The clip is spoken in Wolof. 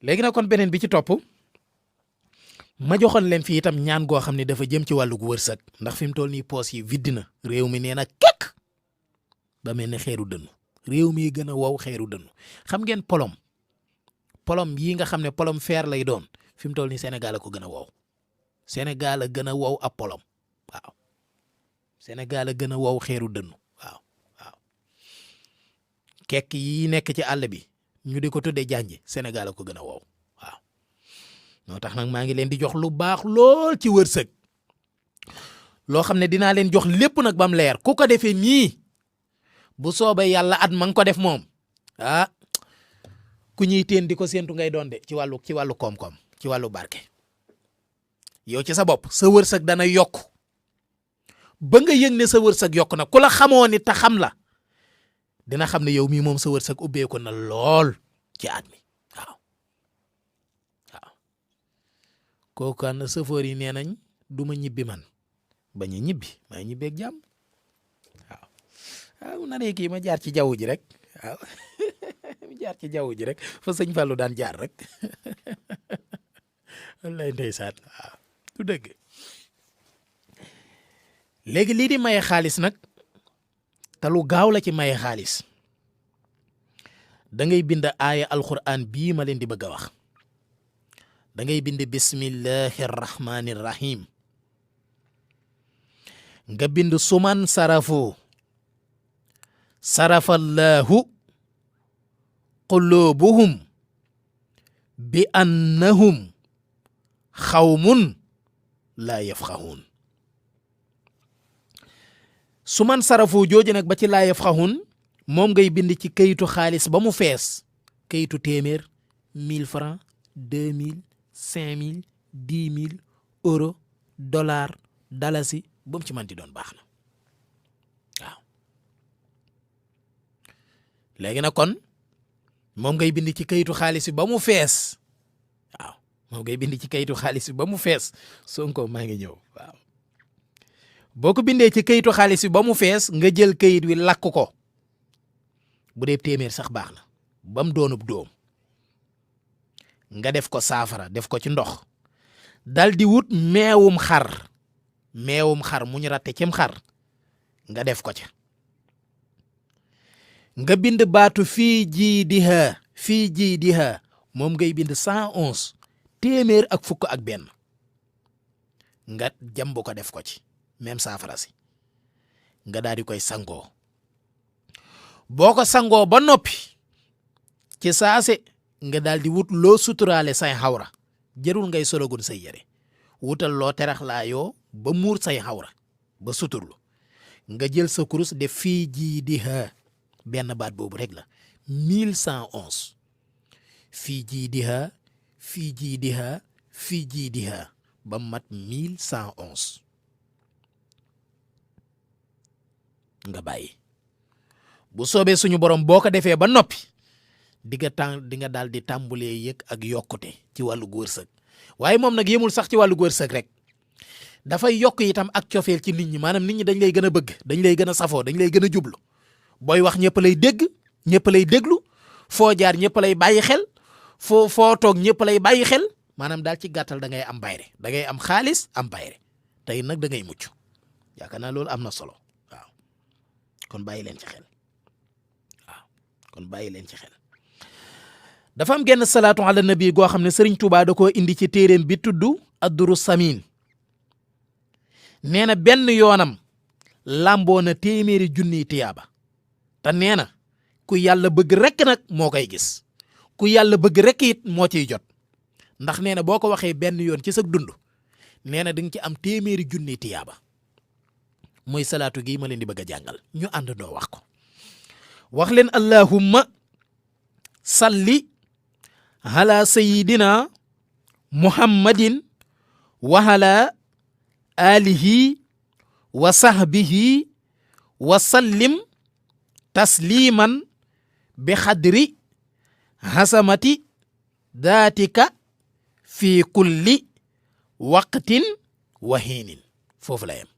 léegi nag kon beneen bi ci topp ma joxoon leen fi itam ñaan goo xam ne dafa jëm ci wàllu wërsëg ndax fi mu toll nii poos yi viddi na réew mi nee na kekk ba mel ne xeeru dënnu réew mi gën a wow xeeru dënnu xam ngeen polom yi nga xam ne polom fer lay doon fi mu toll nii Sénégal a ko gën a wow Sénégal a gën a wow ab polom waaw Sénégal a gën a wow xeeru dënnu waaw kekk yi nekk ci àll bi ñu di ko tuddee jànji Sénégal a ko gën a wow waaw moo tax nag maa ngi leen di jox lu baax lool ci wërsëg loo xam ne dinaa leen jox lépp nag bam leer ku ko defee nii bu soobee yàlla at ma nga ko def moom ku ñuy teen di ko séentu ngay doon de ci wàllu koom-koom ci wàllu barke yow ci sa bopp sa wërsëg dana yokk ba nga yëg ne sa wërsëg yokk na ku la xamoo ni te xam la dina xam ne yow mii moom sa wërsëg ubbeeku na lool ci at mi waaw kooku ànd chauffeur yi nee nañ du ma ñibbi man bañ a ñibbi maa ñibbeeg jàmm waaw naree kii ma jaar ci jaww ji rek waaw mu jaar ci jaww ji rek fa sëñ Fallou daan jaar rek wallaay ndeysaan waaw du dëgg léegi lii di maye xaalis nag te lu gaaw la ci maye xaalis da ngay bind aaya alquran bii ma leen di bëgg a wax da ngay bind bismillahi rahmani rahim nga bind suman sarafu sarafallahu qulubuhum bi annahum xawmun laa yafqahuun suman sarafu jooju nag ba ci laa yafqahuun moom ngay bind ci kayitu xaalis ba mu fees kayitu téeméer 1000 francs 2000 5000 10 000 euro dollar dalasi ba mu ci manti doon baax na waaw léegi nag kon moom ngay bind ci kayitu xaalis bi ba mu fees waaw moom ngay bind ci kayitu xaalis bi ba mu fees Sonko maa ngi ñëw waaw boo ko bindee ci kayitu xaalis bi ba mu fees nga jël kayit wi lakk ko bu dee téeméer sax baax na ba mu doonub doom nga def ko saafara def ko ci ndox dal di wut meewum xar mu ñu ratte cim xar nga def ko ca nga bind baatu fii jiidiha moom ngay bind 111 téeméer ak fukk ak benn nga jàmb ko def ko ci même saafara si nga daal di koy sangoo boo ko sangoo ba noppi ci saase nga daal di wut loo suturaale say xawra jërul ngay sologun say yére wutal loo teraxlaayoo ba muur say xawra ba suturlu nga jël sa kurus def fii jiidiha benn baat boobu rek la 1111 fii jiidiha ba mat 1111 nga bàyyi bu soobee suñu borom boo ko defee ba noppi di nga daal di tàmbulee yëg ak yokkute ci wàllu wërsëg waaye moom nag yemul sax ci wàllu wërsëg rek dafay yokk itam ak cofeel ci nit ñi maanaam nit ñi dañ lay gën a bëgg dañ lay gën a safoo dañ lay gën a jublu booy wax ñëpp lay dégg ñëpp lay déglu foo jaar ñëpp lay bàyyi xel foo toog ñëpp lay bàyyi xel maanaam daal ci gàttal da ngay am bayre da ngay am xaalis am bayre tey nag da ngay mucc yaakaar naa loolu am na solo waaw kon bàyyi leen ci xel dafa am genn salaatu ala nabi goo xam ne Serigne Touba da koo indi ci téeréem bi tudd Adduru Samin nee na benn yoonam làmboo na téeméeri junniy tiyaaba te nee na ku yàlla bëgg rek nag moo koy gis ku yàlla bëgg rek it moo ciy jot ndax nee na boo ko waxee benn yoon ci sa dund nee na di nga ci am téeméeri junniy tiyaaba mooy salaatu gi ma leen di bëgg a jàngal ñu àndandoo wax ko wax leen allahumma salli ala sayidina muhammadin wa ala alihi wa sahbihi wa sallim tasliman bi xadri hasamati daatika fi kulli waqtin wa hiinin foofu la yem